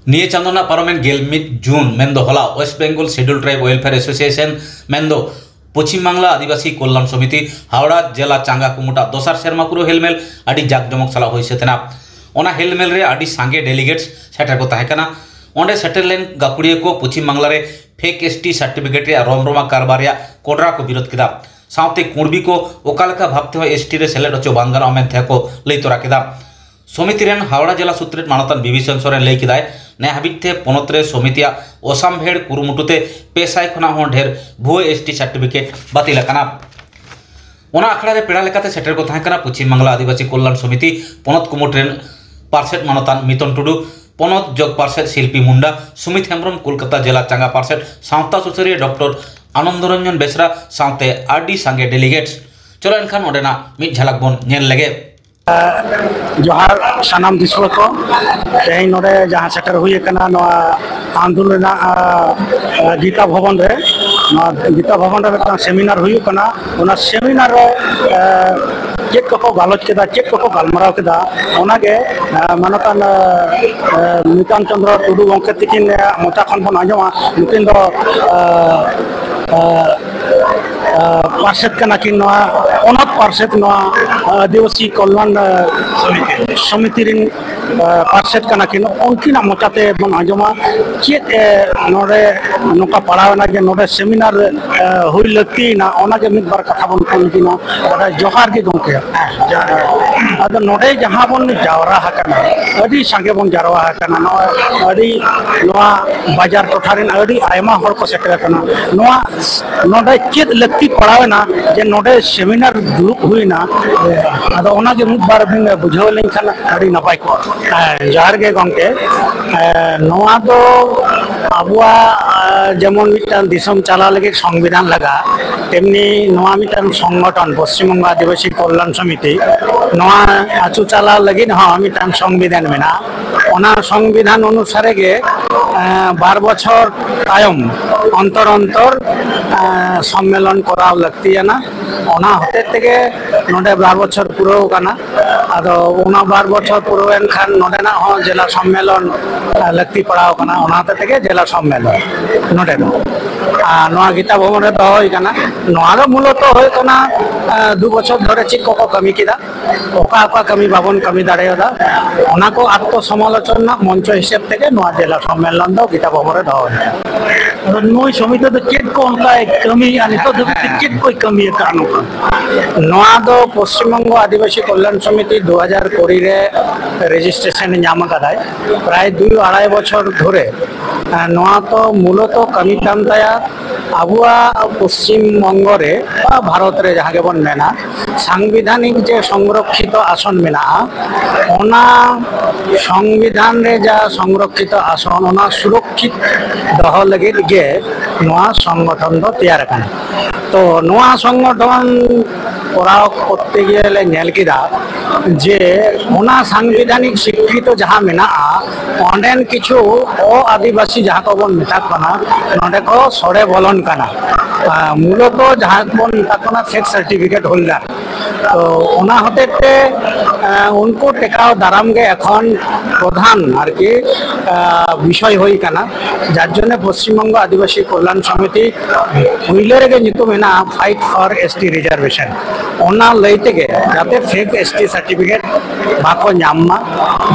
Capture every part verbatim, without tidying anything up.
ᱱᱤᱭᱟᱹ ᱪᱟᱸᱫᱚ ᱨᱮᱱᱟᱜ ᱯᱟᱨᱚᱢᱮᱱ ᱜᱮᱞ ᱢᱤᱫ ᱡᱩᱱ, ᱢᱮᱱᱫᱚ ᱦᱚᱞᱟ, West Bengal schedule tribe welfare association, ᱢᱮᱱᱫᱚ ᱯᱚᱪᱷᱤᱢ ᱵᱟᱝᱞᱟ ᱟᱹᱫᱤᱵᱟᱹᱥᱤ ᱠᱚᱞᱞᱟᱱ ᱥᱚᱢᱤᱛᱤ, ᱦᱟᱣᱲᱟ ᱡᱮᱞᱟ ᱪᱟᱸᱜᱟ ᱠᱩᱢᱩᱴᱟᱜ ᱫᱚᱥᱟᱨ ᱥᱮᱨᱢᱟ ᱯᱩᱨᱟᱹᱣ ᱦᱮᱞᱢᱮᱞ ᱟᱹᱰᱤ ᱡᱟᱠ ᱡᱚᱢᱚᱠ ᱥᱟᱞᱟᱜ ᱦᱩᱭ ᱥᱟᱹᱛ ᱮᱱᱟ᱾ ᱚᱱᱟ ᱦᱮᱞᱢᱮᱞ ᱨᱮ ᱟᱹᱰᱤ ᱥᱟᱸᱜᱮ ᱰᱮᱞᱤᱜᱮᱴᱥ ᱥᱮᱴᱮᱨ ᱠᱚ ᱛᱟᱦᱮᱸ ᱠᱟᱱᱟ᱾ ᱚᱸᱰᱮ ᱥᱮᱴᱮᱨ ᱞᱮᱱ ᱜᱟᱹᱠᱷᱩᱲᱤᱭᱟᱹ ᱠᱚ ᱯᱚᱪᱷᱤᱢ ᱵᱟᱝᱞᱟ ᱨᱮ ᱯᱷᱮᱠ ᱮᱥ ᱴᱤ ᱥᱟᱨᱴᱤᱯᱷᱤᱠᱮᱴ ᱨᱮᱭᱟᱜ ᱨᱚᱢ ᱨᱚᱢᱟ ᱠᱟᱨᱵᱟᱨ ᱨᱮᱭᱟᱜ ᱠᱚᱰᱨᱟ ᱠᱚ ᱵᱤᱨᱳᱫ ᱠᱮᱫᱟ᱾ ᱥᱟᱶᱛᱮ ᱠᱩᱬᱵᱤ ᱠᱚ ᱚᱠᱟ ᱞᱮᱠᱟ ᱵᱷᱟᱵᱽ ᱛᱮᱦᱚᱸ ᱮᱥ ᱴᱤ ᱨᱮ ᱥᱮᱞᱮᱫ ᱦᱚᱪᱚ ᱵᱟᱝ ᱜᱟᱱᱚᱜᱼᱟ ᱢᱮᱱᱛᱮ ᱦᱚᱸ ᱠᱚ ᱞᱟᱹᱭ ᱛᱚᱨᱟ ᱠᱮᱫᱟ᱾ ᱥᱚᱢᱤᱛᱤ ᱨᱮᱱ ᱦᱟᱣᱲᱟ ᱡᱮᱞᱟ ᱥᱩᱛᱨᱮᱛ ᱢᱟᱱᱚᱛᱟᱱ ᱵᱤᱵᱤᱥᱚᱱ ᱥᱚᱨᱮᱱ ᱞᱟᱹᱭ ᱠᱮᱫᱟᱭ, ᱱᱮ ᱦᱟᱹᱵᱤᱡ ᱛᱮ ᱯᱚᱱᱚᱛ ᱨᱮ ᱥᱚᱢᱤᱛᱤᱭᱟᱜ ᱚᱥᱟᱢᱵᱷᱮᱲ ᱠᱩᱨᱩᱢᱩᱴᱩ ᱛᱮ ᱯᱮ ᱥᱟᱭ ᱠᱷᱚᱱᱟᱜ ᱦᱚᱸ ᱰᱷᱮᱨ ᱵᱷᱩᱣᱟᱹ ᱮᱥ ᱴᱤ ᱥᱟᱨᱴᱤᱯᱷᱤᱠᱮᱴ ᱵᱟᱹᱛᱤᱞ ᱟᱠᱟᱱᱟ᱾ ᱚᱱᱟ ᱟᱠᱷᱲᱟ ᱨᱮ ᱯᱮᱲᱟ ᱞᱮᱠᱟᱛᱮ ᱥᱮᱴᱮᱨ ᱠᱚ ᱛᱟᱦᱮᱸ ᱠᱟᱱᱟ ᱯᱚᱪᱷᱤᱢ ᱵᱟᱝᱞᱟ ᱟᱹᱫᱤᱵᱟᱹᱥᱤ ᱠᱚᱞᱞᱟᱱ ᱥᱚᱢᱤᱛᱤ ᱯᱚᱱᱚᱛ ᱠᱩᱢᱩᱴ ᱨᱮᱱ ᱯᱟᱨᱥᱮᱛ ᱢᱟᱱᱚᱛᱟᱱ ᱢᱤᱛᱚᱱ ᱴᱩᱰᱩ, ᱯᱚᱱᱚᱛ ᱡᱚᱜᱽ ᱯᱟᱨᱥᱮᱛ ᱥᱤᱞᱯᱤ ᱢᱩᱱᱰᱟ, ᱥᱩᱢᱤᱛ ᱦᱮᱢᱵᱨᱚᱢ, ᱠᱳᱞᱠᱟᱛᱟ ᱡᱮᱞᱟ ᱪᱟᱸᱜᱟ ᱯᱟᱨᱥᱮᱛ ᱥᱟᱶᱛᱟ ᱥᱩᱥᱟᱹᱨᱤᱭᱟᱹ ᱰᱚᱠᱴᱚᱨ ᱟᱱᱚᱱᱫᱚ ᱨᱚᱧᱡᱚᱱ ᱵᱮᱥᱨᱟ ᱥᱟᱶᱛᱮ ᱟᱹᱰᱤ ᱥᱟᱸᱜᱮ ᱰᱮᱞᱤᱜᱮᱴᱥ᱾ ᱪᱚᱞᱚ ᱮᱱᱠᱷᱟᱱ ᱚᱸᱰᱮᱱᱟᱜ ᱢᱤᱫ ᱡᱷᱟᱞᱟᱠ ᱵᱚᱱ ᱧᱮᱞ ᱞᱮᱜᱮ᱾ ᱡᱚᱦᱟᱨ ᱥᱟᱱᱟᱢ ᱫᱤᱥᱩᱣᱟᱹ ᱠᱚ, ᱛᱮᱦᱮᱧ ᱱᱚᱰᱮ ᱡᱟᱦᱟᱸ ᱥᱮᱴᱮᱨ ᱦᱩᱭ ᱟᱠᱟᱱᱟ ᱱᱚᱣᱟ ᱟᱱᱫᱳᱞᱚᱱ ᱨᱮᱱᱟᱜ, ᱟᱸ, ᱟᱸ, ᱜᱤᱛᱟ ᱵᱷᱚᱵᱚᱱ ᱨᱮ, ᱱᱚᱣᱟ ᱜᱤᱛᱟ ᱵᱷᱚᱵᱚᱱ ᱨᱮ ᱢᱤᱫᱴᱟᱝ ᱥᱮᱢᱤᱱᱟᱨ ᱦᱩᱭᱩᱜ ᱠᱟᱱᱟ᱾ ᱚᱱᱟ ᱥᱮᱢᱤᱱᱟᱨ ᱨᱮ, ᱟᱸ, ᱪᱮᱫ ᱠᱚᱠᱚ ᱜᱟᱞᱚᱪ ᱠᱮᱫᱟ, ᱪᱮᱫ ᱠᱚᱠᱚ ᱜᱟᱞᱢᱟᱨᱟᱣ ᱠᱮᱫᱟ, ᱚᱱᱟᱜᱮ, ᱟᱸ, ᱢᱟᱱᱚᱛᱟᱱ, ᱟᱸ, ᱟᱸ, ᱱᱤᱛᱟᱱ ᱪᱚᱸᱫᱽᱨᱚ ᱴᱩᱰᱩ ᱜᱚᱢᱠᱮ ᱛᱤᱠᱤᱱ ᱢᱚᱪᱟ ᱠᱷᱚᱱ ᱵᱚᱱ ᱟᱸᱡᱚᱢᱟ᱾ ᱱᱩᱠᱤᱱ ᱫᱚ, ᱟᱸ, ᱟᱸ, ᱟᱸ, ᱯᱟᱨᱥᱮᱛ ᱠᱟᱱᱟ ᱠᱤᱱ, ᱱᱚᱣᱟ ᱯᱚᱱᱚᱛ ᱯᱟᱨᱥᱮᱛ, ᱱᱚᱣᱟ ᱟᱹᱫᱤᱵᱟᱹᱥᱤ ᱠᱚᱞᱞᱟᱱ, ᱟᱸ, ᱥᱚᱢᱤᱛᱤ ᱨᱤᱱ, ᱟᱸ, ᱯᱟᱨᱥᱮᱛ ᱠᱟᱱᱟ ᱠᱤᱱ᱾ ᱩᱱᱠᱤᱱᱟᱜ ᱢᱚᱪᱟᱛᱮ ᱵᱚᱱ ᱟᱸᱡᱚᱢᱟ ᱪᱮᱫ, ᱮ, ᱱᱚᱰᱮ ᱱᱚᱝᱠᱟ ᱯᱟᱲᱟᱣ ᱮᱱᱟ ᱡᱮ ᱱᱚᱰᱮ ᱥᱮᱢᱤᱱᱟᱨ, ᱮ, ᱦᱩᱭ ᱞᱟᱹᱠᱛᱤᱭᱮᱱᱟ, ᱚᱱᱟᱜᱮ ᱢᱤᱫ ᱵᱟᱨ ᱠᱟᱛᱷᱟ ᱵᱚᱱ ᱠᱩᱞ ᱠᱤᱱᱟ᱾ ᱡᱚᱦᱟᱨ ᱜᱮ ᱜᱚᱢᱠᱮ᱾ ᱟᱫᱚ ᱱᱚᱰᱮ ᱡᱟᱦᱟᱸ ᱵᱚᱱ ᱡᱟᱣᱨᱟ ᱟᱠᱟᱱᱟ, ᱟᱹᱰᱤ ᱥᱟᱸᱜᱮ ᱵᱚᱱ ᱡᱟᱣᱨᱟ ᱟᱠᱟᱱᱟ᱾ ᱱᱚᱣᱟ ᱟᱹᱰᱤ, ᱱᱚᱣᱟ ᱵᱟᱡᱟᱨ ᱴᱚᱴᱷᱟ ᱨᱮᱱ ᱟᱹᱰᱤ ᱟᱭᱢᱟ ᱦᱚᱲ ᱠᱚ ᱥᱮᱴᱮᱨ ᱟᱠᱟᱱᱟ᱾ ᱱᱚᱣᱟ, ᱱᱚᱰᱮ ᱪᱮᱫ ᱞᱟᱹᱠᱛᱤ ᱯᱟᱲᱟᱣ ᱮᱱᱟ ᱡᱮ ᱱᱚᱰᱮ ᱥᱮᱢᱤᱱᱟᱨ ᱫᱩᱲᱩᱵ ᱦᱩᱭᱱᱟ? ᱟᱫᱚ ᱚᱱᱟᱜᱮ ᱢᱤᱫ ᱵᱟᱨ ᱵᱤᱱ ᱵᱩᱡᱷᱟᱹᱣ ᱞᱮᱱᱠᱷᱟᱱ ᱟᱹᱰᱤ ᱱᱟᱯᱟᱭ ᱠᱚᱜᱼᱟ᱾ ᱦᱮᱸ, ᱡᱚᱦᱟᱨ ᱜᱮ ᱜᱚᱢᱠᱮ᱾ ᱮᱸ, ᱱᱚᱣᱟ ᱫᱚ ᱟᱵᱚᱣᱟᱜ, ᱮᱸ, ᱡᱮᱢᱚᱱ ᱢᱤᱫᱴᱟᱝ ᱫᱤᱥᱚᱢ ᱪᱟᱞᱟᱣ ᱞᱟᱹᱜᱤᱫ ᱥᱚᱝᱵᱤᱫᱷᱟᱱ ᱞᱟᱜᱟᱜᱼᱟ, ᱛᱮᱢᱱᱤ ᱱᱚᱣᱟ ᱢᱤᱫᱴᱟᱝ ᱥᱚᱝᱜᱚᱴᱷᱚᱱ, ᱯᱚᱥᱪᱤᱢ ᱵᱚᱝᱜᱚ ᱟᱹᱫᱤᱵᱟᱹᱥᱤ ᱠᱚᱞᱞᱟᱱ ᱥᱚᱢᱤᱛᱤ, ᱱᱚᱣᱟ ᱟᱹᱪᱩ ᱪᱟᱞᱟᱣ ᱞᱟᱹᱜᱤᱫ ᱦᱚᱸ ᱢᱤᱫᱴᱟᱝ ᱥᱚᱝᱵᱤᱫᱷᱟᱱ ᱢᱮᱱᱟᱜᱼᱟ᱾ ᱚᱱᱟ ᱥᱚᱝᱵᱤᱫᱷᱟᱱ ᱚᱱᱩᱥᱟᱨᱮ ᱜᱮ, ᱮᱸ, ᱵᱟᱨ ᱵᱚᱪᱷᱚᱨ ᱛᱟᱭᱚᱢ ᱚᱱᱛᱚᱨ ᱚᱱᱛᱚᱨ, ᱮᱸ, ᱥᱚᱢᱢᱮᱞᱚᱱ ᱠᱚᱨᱟᱣ ᱞᱟᱹᱠᱛᱤᱭᱟᱱᱟ᱾ ᱚᱱᱟ ᱦᱚᱛᱮᱡ ᱛᱮᱜᱮ ᱱᱚᱰᱮ ᱵᱟᱨ ᱵᱚᱪᱷᱚᱨ ᱯᱩᱨᱟᱹᱣ ᱠᱟᱱᱟ᱾ ᱟᱫᱚ ᱚᱱᱟ ᱵᱟᱨ ᱵᱚᱪᱷᱚᱨ ᱯᱩᱨᱟᱹᱣ ᱮᱱ ᱠᱷᱟᱱ ᱱᱚᱰᱮᱱᱟᱜ ᱦᱚᱸ ᱡᱮᱞᱟ ᱥᱚᱢᱢᱮᱞᱚᱱ, ᱟ, ᱞᱟᱹᱠᱛᱤ ᱯᱟᱲᱟᱣ ᱠᱟᱱᱟ᱾ ᱚᱱᱟ ᱦᱚᱛᱮᱡ ᱛᱮᱜᱮ ᱡᱮᱞᱟ ᱥᱚᱢᱢᱮᱞᱚᱱ ᱱᱚᱰᱮ ᱫᱚ᱾ ᱟᱨ ᱱᱚᱣᱟ ᱜᱤᱛᱟ ᱵᱷᱚᱵᱚᱱ ᱨᱮ ᱫᱚᱦᱚ ᱦᱩᱭ ᱠᱟᱱᱟ᱾ ᱱᱚᱣᱟ ᱫᱚ ᱢᱩᱞᱚᱛᱚ ᱦᱩᱭᱩᱜ ᱠᱟᱱᱟ, ᱟ, ᱫᱩ ᱵᱚᱪᱷᱚᱨ ᱫᱷᱚᱨᱮ ᱪᱮᱫ ᱠᱚᱠᱚ ᱠᱟᱹᱢᱤ ᱠᱮᱫᱟ, ᱚᱠᱟ ᱚᱠᱟ ᱠᱟᱹᱢᱤ ᱵᱟᱵᱚᱱ ᱠᱟᱹᱢᱤ ᱫᱟᱲᱮᱭᱟᱫᱟ, ᱚᱱᱟ ᱠᱚ ᱟᱛᱢᱚ ᱥᱚᱢᱟᱞᱳᱪᱚᱱᱟ ᱨᱮᱱᱟᱜ ᱢᱚᱧᱪᱚ ᱦᱤᱥᱟᱹᱵ ᱛᱮᱜᱮ ᱱᱚᱣᱟ ᱡᱮᱞᱟ ᱥᱚᱢᱢᱮᱞᱚᱱ ᱫᱚ ᱜᱤᱛᱟ ᱵᱷᱚᱵᱚᱱ ᱨᱮ ᱫᱚᱦᱚ ᱦᱩᱭ ᱠᱟᱱᱟ᱾ ᱟᱫᱚ ᱱᱩᱭ ᱥᱚᱢᱤᱛᱤ ᱫᱚ ᱪᱮᱫ ᱠᱚ ᱚᱱᱠᱟᱭ ᱠᱟᱹᱢᱤᱭᱮᱫᱼᱟ, ᱱᱤᱛᱚᱜ ᱫᱷᱟᱹᱵᱤᱡ ᱛᱮ ᱪᱮᱫ ᱠᱚᱭ ᱠᱟᱹᱢᱤ ᱟᱠᱟᱫᱼᱟ ᱱᱚᱝᱠᱟ? ᱱᱚᱣᱟ ᱫᱚ ᱯᱚᱥᱪᱤᱢ ᱵᱚᱝᱜᱚ ᱟᱹᱫᱤᱵᱟᱹᱥᱤ ᱠᱚᱞᱭᱟᱱ ᱥᱚᱢᱤᱛᱤ ᱫᱩ ᱦᱟᱡᱟᱨ ᱠᱩᱲᱤ ᱨᱮ ᱨᱮᱡᱤᱥᱴᱨᱮᱥᱚᱱ ᱮ ᱧᱟᱢ ᱟᱠᱟᱫᱟᱭ᱾ ᱯᱨᱟᱭ ᱫᱩᱭ ᱟᱲᱟᱭ ᱵᱚᱪᱷᱚᱨ ᱫᱷᱚᱨᱮ, ᱮᱸ, ᱱᱚᱣᱟ ᱛᱚ ᱢᱩᱞᱚᱛᱚ ᱠᱟᱹᱢᱤ ᱠᱟᱱ ᱛᱟᱭᱟ ᱟᱵᱚᱣᱟᱜ ᱯᱚᱥᱪᱤᱢ ᱵᱚᱝᱜᱚ ᱨᱮ ᱵᱟ ᱵᱷᱟᱨᱚᱛ ᱨᱮ ᱡᱟᱦᱟᱸ ᱜᱮᱵᱚᱱ ᱢᱮᱱᱟ, ᱥᱟᱝᱵᱤᱫᱷᱟᱱᱤᱠ ᱡᱮ ᱥᱚᱝᱨᱚᱠᱠᱷᱤᱛᱚ ᱟᱥᱚᱱ ᱢᱮᱱᱟᱜᱼᱟ, ᱚᱱᱟ ᱥᱚᱝᱵᱤᱫᱷᱟᱱ ᱨᱮ ᱡᱟ ᱥᱚᱝᱨᱚᱠᱠᱷᱤᱛᱚ ᱟᱥᱚᱱ, ᱚᱱᱟ ᱥᱩᱨᱚᱠᱠᱷᱤᱛ ᱫᱚᱦᱚ ᱞᱟᱹᱜᱤᱫ ᱜᱮ ᱱᱚᱣᱟ ᱥᱚᱝᱜᱚᱴᱷᱚᱱ ᱫᱚ ᱛᱮᱭᱟᱨ ᱟᱠᱟᱱᱟ᱾ ᱛᱚ ᱱᱚᱣᱟ ᱥᱚᱝᱜᱚᱴᱷᱚᱱ ᱠᱚᱨᱟᱣ ᱠᱚᱨᱛᱮ ᱜᱮᱞᱮ ᱧᱮᱞ ᱠᱮᱫᱟ ᱡᱮ ᱚᱱᱟ ᱥᱟᱝᱵᱤᱫᱷᱟᱱᱤᱠ ᱥᱤᱠᱠᱷᱤᱛᱚ ᱡᱟᱦᱟᱸ ᱢᱮᱱᱟᱜᱼᱟ, ᱚᱸᱰᱮᱱ ᱠᱤᱪᱷᱩ ᱚ ᱟᱹᱫᱤᱵᱟᱹᱥᱤ ᱡᱟᱦᱟᱸ ᱠᱚᱵᱚᱱ ᱢᱮᱛᱟ ᱠᱚ ᱠᱟᱱᱟ, ᱱᱚᱰᱮ ᱠᱚ ᱥᱚᱲᱮ ᱵᱚᱞᱚᱱ ᱠᱟᱱᱟ᱾ ᱟᱨ ᱢᱩᱞᱚᱛᱚ ᱡᱟᱦᱟᱸ ᱵᱚᱱ ᱢᱮᱛᱟ ᱠᱚ ᱠᱟᱱᱟ ᱯᱷᱮᱠ ᱥᱟᱨᱴᱤᱯᱷᱤᱠᱮᱴ ᱦᱳᱞᱰᱟᱨ᱾ ᱛᱚ ᱚᱱᱟ ᱦᱚᱛᱮᱡ ᱛᱮ, ᱮ, ᱩᱱᱠᱩ ᱴᱮᱠᱟᱣ ᱫᱟᱨᱟᱢ ᱜᱮ ᱮᱠᱷᱚᱱ ᱯᱨᱚᱫᱷᱟᱱ ᱟᱨᱠᱤ, ᱮ, ᱵᱤᱥᱚᱭ ᱦᱩᱭ ᱠᱟᱱᱟ᱾ ᱡᱟᱨ ᱡᱚᱱᱱᱮ ᱯᱚᱥᱪᱤᱢ ᱵᱚᱝᱜᱚ ᱟᱹᱫᱤᱵᱟᱹᱥᱤ ᱠᱚᱞᱭᱟᱱ ᱥᱚᱢᱤᱛᱤ ᱯᱩᱭᱞᱟᱹ ᱨᱮᱜᱮ ᱧᱩᱛᱩᱢ ᱦᱮᱱᱟᱜᱼᱟ Fight for S T Reservation᱾ ᱚᱱᱟ ᱞᱟᱹᱭ ᱛᱮᱜᱮ ᱡᱟᱛᱮ ᱯᱷᱮᱠ S T ᱥᱟᱨᱴᱤᱯᱷᱤᱠᱮᱴ ᱵᱟᱠᱚ ᱧᱟᱢ ᱢᱟ,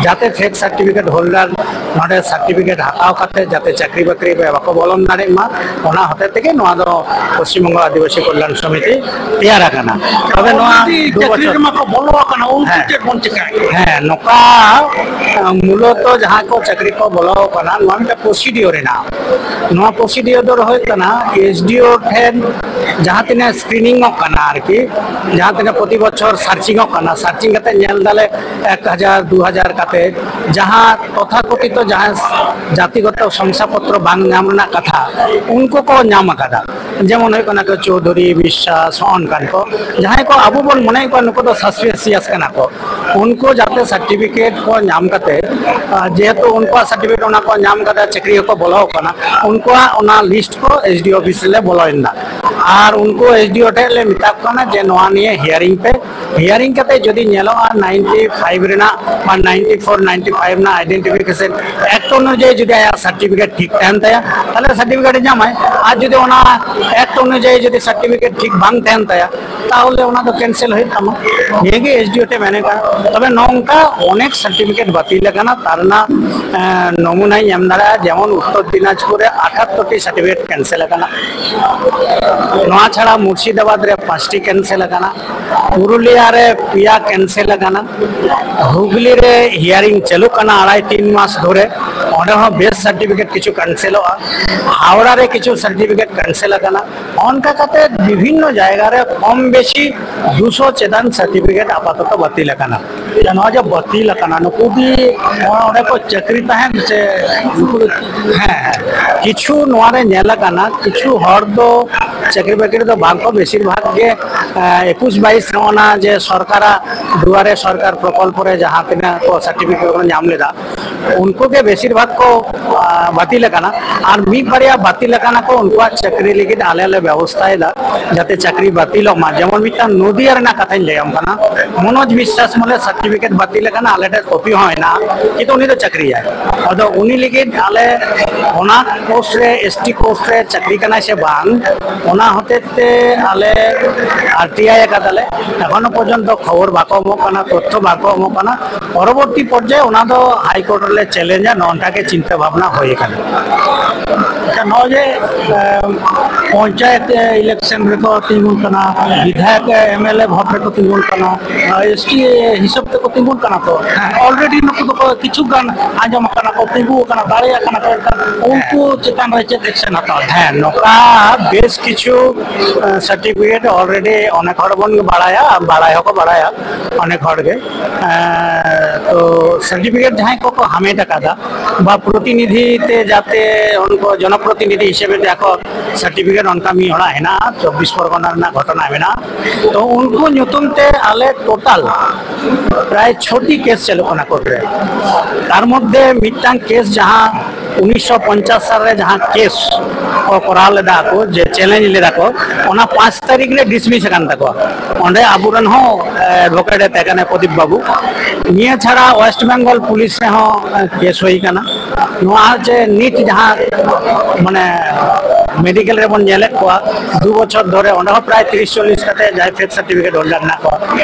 ᱡᱟᱛᱮ ᱯᱷᱮᱠ ᱥᱟᱨᱴᱤᱯᱷᱤᱠᱮᱴ ᱦᱳᱞᱰᱟᱨ ᱱᱚᱰᱮ ᱥᱟᱨᱴᱤᱯᱷᱤᱠᱮᱴ ᱦᱟᱛᱟᱣ ᱠᱟᱛᱮ ᱡᱟᱛᱮ ᱪᱟᱹᱠᱨᱤ ᱵᱟᱹᱠᱨᱤ ᱨᱮ ᱵᱟᱠᱚ ᱵᱚᱞᱚᱱ ᱫᱟᱲᱮᱜ ᱢᱟ, ᱚᱱᱟ ᱦᱚᱛᱮ ᱛᱮᱜᱮ ᱱᱚᱣᱟ ᱫᱚ ᱯᱚᱥᱪᱤᱢ ᱵᱚᱝᱜᱚ ᱟᱹᱫᱤᱵᱟᱹᱥᱤ ᱠᱚᱞᱭᱟᱱ ᱥᱚᱢᱤᱛᱤ ᱛᱮᱭᱟᱨ ᱟᱠᱟᱱᱟ᱾ ᱛᱚᱵᱮ ᱱᱚᱣᱟ ᱡᱩᱫᱤ ᱫᱩ ᱪᱟᱹᱠᱨᱤ ᱵᱚᱪᱷᱚᱨ ᱨᱮᱢᱟ ᱠᱚ ᱵᱚᱞᱚ ᱟᱠᱟᱱᱟ, ᱩᱱᱠᱩ ᱦᱮᱸ᱾ ᱪᱮᱫ ᱵᱚᱱ ᱪᱮᱠᱟᱭᱟ? ᱦᱮᱸ, ᱱᱚᱝᱠᱟ, ᱟᱸ, ᱢᱩᱞᱚᱛᱚ ᱡᱟᱦᱟᱸ ᱠᱚ ᱪᱟᱹᱠᱨᱤ ᱠᱚ ᱵᱚᱞᱚ ᱟᱠᱟᱱᱟ, ᱱᱚᱣᱟ ᱢᱤᱫᱴᱟᱝ ᱯᱨᱚᱥᱤᱰᱤᱭᱳᱨ ᱦᱮᱱᱟᱜᱼᱟ᱾ ᱱᱚᱣᱟ ᱯᱨᱚᱥᱤᱰᱤᱭᱳᱨ ᱫᱚ ᱦᱩᱭᱩᱜ ᱠᱟᱱᱟ, S D O ᱴᱷᱮᱱ ᱡᱟᱦᱟᱸ ᱛᱤᱱᱟᱹᱜ ᱥᱠᱨᱤᱱᱤᱝ ᱚᱜ ᱠᱟᱱᱟ ᱟᱨᱠᱤ, ᱡᱟᱦᱟᱸ ᱛᱤᱱᱟᱹᱜ ᱯᱨᱚᱛᱤ ᱵᱚᱪᱷᱚᱨ ᱥᱟᱨᱪᱤᱝ ᱚᱜ ᱠᱟᱱᱟ, ᱥᱟᱨᱪᱤᱝ ᱠᱟᱛᱮ ᱧᱮᱞ ᱫᱟᱞᱮ ᱮᱠ ᱦᱟᱡᱟᱨ, ᱫᱩ ᱦᱟᱡᱟᱨ ᱠᱟᱛᱮ, ᱡᱟᱦᱟᱸ ᱛᱚᱛᱷᱟᱠᱚᱛᱷᱤᱛᱚ ᱡᱟᱦᱟᱸ ᱡᱟᱛᱤᱜᱚᱛᱚ ᱥᱚᱝᱥᱟᱯᱚᱛᱨᱚ ᱵᱟᱝ ᱧᱟᱢ ᱨᱮᱱᱟᱜ ᱠᱟᱛᱷᱟ, ᱩᱱᱠᱩ ᱠᱚ ᱧᱟᱢ ᱟᱠᱟᱫᱟ᱾ ᱡᱮᱢᱚᱱ ᱦᱩᱭᱩᱜ ᱠᱟᱱᱟ ᱠᱚ ᱪᱳᱣᱫᱷᱩᱨᱤ, ᱵᱤᱥᱥᱟᱥ, ᱦᱚᱸᱜᱼᱚ ᱱᱚᱝᱠᱟᱱ ᱠᱚ, ᱡᱟᱦᱟᱸᱭ ᱠᱚ ᱟᱵᱚ ᱵᱚᱱ ᱢᱚᱱᱮᱭᱮᱫ ᱠᱚᱣᱟ ᱱᱩᱠᱩ ᱫᱚ ᱥᱟᱥᱯᱤᱥᱤᱭᱟᱥ ᱠᱟᱱᱟ ᱠᱚ, ᱩᱱᱠᱩ ᱡᱟᱛᱮ ᱥᱟᱨᱴᱤᱯᱷᱤᱠᱮᱴ ᱠᱚ ᱧᱟᱢ ᱠᱟᱛᱮ, ᱟᱨ ᱡᱮᱦᱮᱛᱩ ᱩᱱᱠᱩᱣᱟᱜ ᱥᱟᱨᱴᱤᱯᱷᱤᱠᱮᱴ ᱚᱱᱟ ᱠᱚ ᱧᱟᱢ ᱠᱟᱛᱮ ᱪᱟᱹᱠᱨᱤ ᱦᱚᱸᱠᱚ ᱵᱚᱞᱚ ᱟᱠᱟᱱᱟ, ᱩᱱᱠᱩᱣᱟᱜ ᱚᱱᱟ ᱞᱤᱥᱴ ᱠᱚ ᱮᱥ ᱰᱤ ᱚᱯᱷᱤᱥ ᱨᱮᱞᱮ ᱵᱚᱞᱚᱭᱮᱫᱟ᱾ ᱟᱨ ᱩᱱᱠᱩ ᱮᱥ ᱰᱤ ᱚ ᱴᱷᱮᱱ ᱞᱮ ᱢᱮᱛᱟ ᱠᱚ ᱠᱟᱱᱟ ᱡᱮ ᱱᱚᱣᱟ ᱱᱤᱭᱮ ᱦᱤᱭᱟᱨᱤᱝ ᱯᱮ᱾ ᱦᱤᱭᱟᱨᱤᱝ ᱠᱟᱛᱮ ᱡᱩᱫᱤ ᱧᱮᱞᱚᱜᱼᱟ ᱱᱟᱭᱤᱱᱴᱤ ᱯᱷᱟᱭᱤᱵᱷ ᱨᱮᱱᱟᱜ ᱵᱟ ᱱᱟᱭᱤᱱᱴᱤ ᱯᱷᱳᱨ ᱱᱟᱭᱤᱱᱴᱤ ᱯᱷᱟᱭᱤᱵᱷ ᱨᱮᱱᱟᱜ ᱟᱭᱰᱮᱱᱴᱤᱯᱷᱤᱠᱮᱥᱚᱱ ᱮᱠᱴ ᱚᱱᱩᱡᱟᱭᱤ ᱡᱩᱫᱤ ᱟᱭᱟᱜ ᱥᱟᱨᱴᱤᱯᱷᱤᱠᱮᱴ ᱴᱷᱤᱠ ᱛᱟᱦᱮᱱ ᱛᱟᱭᱟ, ᱛᱟᱦᱚᱞᱮ ᱥᱟᱨᱴᱤᱯᱷᱤᱠᱮᱴ ᱧᱟᱢᱟᱭ᱾ ᱟᱨ ᱡᱩᱫᱤ ᱚᱱᱟ ᱮᱠᱴ ᱚᱱᱩᱡᱟᱭᱤ ᱡᱩᱫᱤ ᱥᱟᱨᱴᱤᱯᱷᱤᱠᱮᱴ ᱴᱷᱤᱠ ᱵᱟᱝ ᱛᱟᱦᱮᱱ ᱛᱟᱭᱟ, ᱛᱟᱦᱚᱞᱮ ᱚᱱᱟ ᱫᱚ ᱠᱮᱱᱥᱮᱞ ᱦᱩᱭᱩᱜ ᱛᱟᱢᱟ᱾ ᱱᱤᱭᱟᱹ ᱜᱮ ᱮᱥ ᱰᱤ ᱚ ᱴᱷᱮᱱ ᱢᱮᱱ ᱠᱟᱱᱟ᱾ ᱛᱚᱵᱮ ᱱᱚᱝᱠᱟ ᱚᱱᱮᱠ ᱥᱟᱨᱴᱤᱯᱷᱤᱠᱮᱴ ᱵᱟᱹᱛᱤᱞ ᱟᱠᱟᱱᱟ, ᱛᱟᱨ ᱨᱮᱱᱟᱜ, ᱮᱸ, ᱱᱚᱢᱩᱱᱟᱧ ᱮᱢ ᱫᱟᱲᱮᱭᱟᱜᱼᱟ᱾ ᱡᱮᱢᱚᱱ ᱩᱛᱛᱚᱨ ᱫᱤᱱᱟᱡᱽᱯᱩᱨ ᱨᱮ ᱟᱴᱷᱟᱛᱛᱳᱨ ᱴᱤ ᱥᱟᱨᱴᱤᱯᱷᱤᱠᱮᱴ ᱠᱮᱱᱥᱮᱞ ᱟᱠᱟᱱᱟ, ᱱᱚᱣᱟ ᱪᱷᱟᱲᱟ ᱢᱩᱨᱥᱤᱫᱟᱵᱟᱫᱽ ᱨᱮ ᱯᱟᱸᱪᱴᱤ ᱠᱮᱱᱥᱮᱞ ᱟᱠᱟᱱᱟ, ᱯᱩᱨᱩᱞᱤᱭᱟ ᱨᱮ ᱯᱮᱭᱟ ᱠᱮᱱᱥᱮᱞ ᱟᱠᱟᱱᱟ, ᱦᱩᱜᱽᱞᱤ ᱨᱮ ᱦᱤᱭᱟᱨᱤᱝ ᱪᱟᱹᱞᱩᱜ ᱠᱟᱱᱟ ᱟᱲᱟᱭ ᱛᱤᱱ ᱢᱟᱥ ᱫᱷᱚᱨᱮ, ᱚᱸᱰᱮ ᱦᱚᱸ ᱵᱮᱥ ᱥᱟᱨᱴᱤᱯᱷᱤᱠᱮᱴ ᱠᱤᱪᱷᱩ ᱠᱮᱱᱥᱮᱞᱚᱜᱼᱟ, ᱦᱟᱣᱲᱟ ᱨᱮ ᱠᱤᱪᱷᱩ ᱥᱟᱨᱴᱤᱯᱷᱤᱠᱮᱴ ᱠᱮᱱᱥᱮᱞ ᱟᱠᱟᱱᱟ᱾ ᱚᱱᱠᱟ ᱠᱟᱛᱮ ᱵᱤᱵᱷᱤᱱᱱᱚ ᱡᱟᱭᱜᱟ ᱨᱮ ᱠᱚᱢ ᱵᱮᱥᱤ ᱫᱩᱥᱚ ᱪᱮᱛᱟᱱ ᱥᱟᱨᱴᱤᱯᱷᱤᱠᱮᱴ ᱟᱯᱟᱛᱚᱛᱚ ᱵᱟᱹᱛᱤᱞ ᱟᱠᱟᱱᱟ᱾ ᱱᱚᱣᱟ ᱡᱮ ᱵᱟᱹᱛᱤᱞ ᱟᱠᱟᱱᱟ, ᱱᱩᱠᱩ ᱜᱮ ᱚᱸᱰᱮ ᱠᱚ ᱪᱟᱹᱠᱨᱤ ᱛᱟᱦᱮᱸᱱ ᱥᱮ ᱱᱩᱠᱩ ᱫᱚ? ᱦᱮᱸ, ᱦᱮᱸ᱾ ᱠᱤᱪᱷᱩ ᱱᱚᱣᱟ ᱨᱮ ᱧᱮᱞ ᱟᱠᱟᱱᱟ, ᱠᱤᱪᱷᱩ ᱦᱚᱲ ᱫᱚ ᱪᱟᱹᱠᱨᱤ ᱵᱟᱹᱠᱨᱤ ᱨᱮᱫᱚ ᱵᱟᱝ ᱠᱚ, ᱵᱮᱥᱤᱨ ᱵᱷᱟᱜᱽ ᱜᱮ, ᱮ, ᱮᱠᱩᱥ ᱵᱟᱭᱤᱥ ᱱᱚᱜᱼᱚ ᱱᱟ ᱡᱮ ᱥᱚᱨᱠᱟᱨᱟᱜ ᱫᱩᱣᱟᱨᱮ ᱥᱚᱨᱠᱟᱨ ᱯᱨᱚᱠᱚᱞᱯᱚ ᱨᱮ ᱡᱟᱦᱟᱸ ᱛᱤᱱᱟᱹᱜ ᱠᱚ ᱥᱟᱨᱴᱤᱯᱷᱤᱠᱮᱴ ᱠᱚ ᱧᱟᱢ ᱞᱮᱫᱟ, ᱩᱱᱠᱩ ᱜᱮ ᱵᱮᱥᱤᱨ ᱵᱷᱟᱜᱽ ᱠᱚ, ᱟ, ᱵᱟᱹᱛᱤᱞ ᱟᱠᱟᱱᱟ᱾ ᱟᱨ ᱢᱤᱫ ᱵᱟᱨᱭᱟ ᱵᱟᱹᱛᱤᱞ ᱟᱠᱟᱱᱟ ᱠᱚ, ᱩᱱᱠᱩᱣᱟᱜ ᱪᱟᱹᱠᱨᱤ ᱞᱟᱹᱜᱤᱫ ᱟᱞᱮ ᱞᱮ ᱵᱮᱵᱚᱥᱛᱷᱟᱭᱮᱫᱟ, ᱡᱟᱛᱮ ᱪᱟᱹᱠᱨᱤ ᱵᱟᱹᱛᱤᱞᱚᱜ ᱢᱟ᱾ ᱡᱮᱢᱚᱱ ᱢᱤᱫᱴᱟᱝ ᱱᱚᱫᱤᱭᱟ ᱨᱮᱱᱟᱜ ᱠᱟᱛᱷᱟᱧ ᱞᱟᱹᱭᱟᱢ ᱠᱟᱱᱟ, ᱢᱚᱱᱳᱡᱽ ᱵᱤᱥᱥᱟᱥ ᱵᱚᱞᱮ ᱥᱟᱨᱴᱤᱯᱷᱤᱠᱮᱴ ᱵᱟᱹᱛᱤᱞ ᱟᱠᱟᱱᱟ, ᱟᱞᱮ ᱴᱷᱮᱱ ᱠᱚᱯᱤ ᱦᱚᱸ ᱦᱮᱱᱟᱜᱼᱟ, ᱠᱤᱱᱛᱩ ᱩᱱᱤ ᱫᱚ ᱪᱟᱹᱠᱨᱤᱭᱟᱭ᱾ ᱟᱫᱚ ᱩᱱᱤ ᱞᱟᱹᱜᱤᱫ ᱟᱞᱮ ᱚᱱᱟ ᱯᱳᱥᱴ ᱨᱮ, ᱮᱥ ᱴᱤ ᱯᱳᱥᱴ ᱨᱮ ᱪᱟᱹᱠᱨᱤ ᱠᱟᱱᱟᱭ ᱥᱮ ᱵᱟᱝ, ᱚᱱᱟ ᱦᱚᱛᱮᱡ ᱛᱮ ᱟᱞᱮ ᱟᱨ ᱴᱤ ᱟᱭ ᱟᱠᱟᱫᱟᱞᱮ᱾ ᱮᱠᱷᱚᱱᱳ ᱯᱚᱨᱡᱚᱱᱛᱚ ᱠᱷᱚᱵᱚᱨ ᱵᱟᱠᱚ ᱮᱢᱚᱜ ᱠᱟᱱᱟ, ᱛᱚᱛᱛᱷᱚ ᱵᱟᱠᱚ ᱮᱢᱚᱜ ᱠᱟᱱᱟ᱾ ᱯᱚᱨᱚᱵᱚᱨᱛᱤ ᱯᱚᱨᱡᱟᱭᱮ ᱚᱱᱟ ᱫᱚ ᱦᱟᱭ ᱠᱳᱨᱴ ᱨᱮᱞᱮ ᱪᱮᱞᱮᱧᱡᱟ, ᱱᱚᱜᱼᱚ ᱱᱚᱝᱠᱟ ᱜᱮ ᱪᱤᱱᱛᱟᱹ ᱵᱷᱟᱵᱽᱱᱟ ᱦᱩᱭ ᱟᱠᱟᱱᱟ᱾ ᱟᱪᱪᱷᱟ, ᱱᱚᱜᱼᱚᱭ ᱡᱮ, ᱮ, ᱯᱚᱧᱪᱟᱭᱮᱛ, ᱮ, ᱤᱞᱮᱠᱥᱚᱱ ᱨᱮᱠᱚ ᱛᱤᱸᱜᱩᱱ ᱠᱟᱱᱟ, ᱵᱤᱫᱷᱟᱭᱚᱠ, ᱮ, ᱮᱢ ᱮᱞ ᱮ ᱵᱷᱳᱴ ᱨᱮᱠᱚ ᱛᱤᱸᱜᱩᱱ ᱠᱟᱱᱟ, ᱮ, ᱮᱥ ᱴᱤ ᱦᱤᱥᱟᱹᱵ ᱛᱮᱠᱚ ᱛᱤᱸᱜᱩᱱ ᱠᱟᱱᱟ ᱛᱚ᱾ ᱦᱮᱸ᱾ Already ᱱᱩᱠᱩ ᱫᱚᱠᱚ ᱠᱤᱪᱷᱩ ᱜᱟᱱ ᱟᱸᱡᱚᱢ ᱟᱠᱟᱱᱟ ᱠᱚ, ᱛᱤᱸᱜᱩ ᱟᱠᱟᱱᱟ, ᱫᱟᱲᱮᱭᱟᱜ ᱠᱟᱱᱟ ᱠᱚ, ᱮᱱᱠᱷᱟᱱ ᱩᱱᱠᱩ ᱪᱮᱛᱟᱱ ᱨᱮ ᱪᱮᱫ ᱮᱠᱥᱮᱱ ᱦᱟᱛᱟᱣ? ᱦᱮᱸ, ᱱᱚᱝᱠᱟ ᱵᱮᱥ ᱠᱤᱪᱷᱩ, ᱮ, ᱥᱟᱨᱴᱤᱯᱷᱤᱠᱮᱴ already ᱚᱱᱮᱠ ᱦᱚᱲ ᱵᱚᱱ ᱵᱟᱲᱟᱭᱟ, ᱵᱟᱲᱟᱭ ᱦᱚᱸᱠᱚ ᱵᱟᱲᱟᱭᱟ ᱚᱱᱮᱠ ᱦᱚᱲ ᱜᱮ᱾ ᱮ, ᱛᱚ ᱥᱟᱨᱴᱤᱯᱷᱤᱠᱮᱴ ᱡᱟᱦᱟᱸᱭ ᱠᱚᱠᱚ ᱦᱟᱢᱮᱴ ᱟᱠᱟᱫᱟ, ᱵᱟ ᱯᱨᱚᱛᱤᱱᱤᱫᱷᱤ ᱛᱮ ᱡᱟᱛᱮ ᱩᱱᱠᱩ ᱡᱚᱱᱚᱯᱨᱚᱛᱤᱱᱤᱫᱷᱤ ᱦᱤᱥᱟᱹᱵ ᱛᱮ ᱟᱠᱚ ᱥᱟᱨᱴᱤᱯᱷᱤᱠᱮᱴ ᱚᱱᱠᱟ ᱢᱤᱫ ᱦᱚᱲᱟᱜ ᱦᱮᱱᱟᱜᱼᱟ, ᱪᱚᱵᱵᱤᱥ ᱯᱚᱨᱜᱚᱱᱟ ᱨᱮᱱᱟᱜ ᱜᱷᱚᱴᱚᱱᱟ ᱢᱮᱱᱟᱜᱼᱟ᱾ ᱛᱚ ᱩᱱᱠᱩ ᱧᱩᱛᱩᱢ ᱛᱮ ᱟᱞᱮ ᱴᱳᱴᱟᱞ ᱯᱨᱟᱭ ᱪᱷᱚᱴᱤ ᱠᱮᱥ ᱪᱟᱹᱞᱩᱜ ᱠᱟᱱᱟ ᱠᱳᱨᱴ ᱨᱮ᱾ ᱛᱟᱨ ᱢᱚᱫᱽᱫᱷᱮ ᱢᱤᱫᱴᱟᱝ ᱠᱮᱥ, ᱡᱟᱦᱟᱸ ᱩᱱᱤᱥᱥᱚ ᱯᱚᱧᱪᱟᱥ ᱥᱟᱞ ᱨᱮ ᱡᱟᱦᱟᱸ ᱠᱮᱥ ᱠᱚ ᱠᱚᱨᱟᱣ ᱞᱮᱫᱟ ᱠᱚ, ᱡᱮ ᱪᱮᱞᱮᱧᱡᱽ ᱞᱮᱫᱟ ᱠᱚ, ᱚᱱᱟ ᱯᱟᱸᱪ ᱛᱟᱹᱨᱤᱠᱷ ᱨᱮ ᱰᱤᱥᱢᱤᱥ ᱟᱠᱟᱱ ᱛᱟᱠᱚᱣᱟ᱾ ᱚᱸᱰᱮ ᱟᱵᱚᱨᱮᱱ ᱦᱚᱸ ᱮᱰᱵᱷᱳᱠᱮᱴ ᱮ ᱛᱟᱦᱮᱸ ᱠᱟᱱᱟ ᱯᱨᱚᱫᱤᱯ ᱵᱟᱵᱩ᱾ ᱱᱤᱭᱟᱹ ᱪᱷᱟᱲᱟ ᱳᱭᱮᱥᱴ ᱵᱮᱝᱜᱚᱞ ᱯᱩᱞᱤᱥ ᱨᱮᱦᱚᱸ ᱠᱮᱥ ᱦᱩᱭ ᱠᱟᱱᱟ᱾ ᱱᱚᱣᱟ ᱡᱮ ᱱᱤᱛ ᱡᱟᱦᱟᱸ, ᱢᱟᱱᱮ, ᱢᱮᱰᱤᱠᱮᱞ ᱨᱮᱵᱚᱱ ᱧᱮᱞᱮᱫ ᱠᱚᱣᱟ ᱫᱩ ᱵᱚᱪᱷᱚᱨ ᱫᱷᱚᱨᱮ, ᱚᱸᱰᱮ ᱦᱚᱸ ᱯᱨᱟᱭ ᱛᱤᱨᱤᱥ ᱪᱚᱞᱞᱤᱥ ᱠᱟᱛᱮ ᱡᱟᱦᱟᱸᱭ ᱯᱷᱮᱠ ᱥᱟᱨᱴᱤᱯᱷᱤᱠᱮᱴ ᱦᱳᱞᱰᱟᱨ ᱢᱮᱱᱟᱜ ᱠᱚᱣᱟ,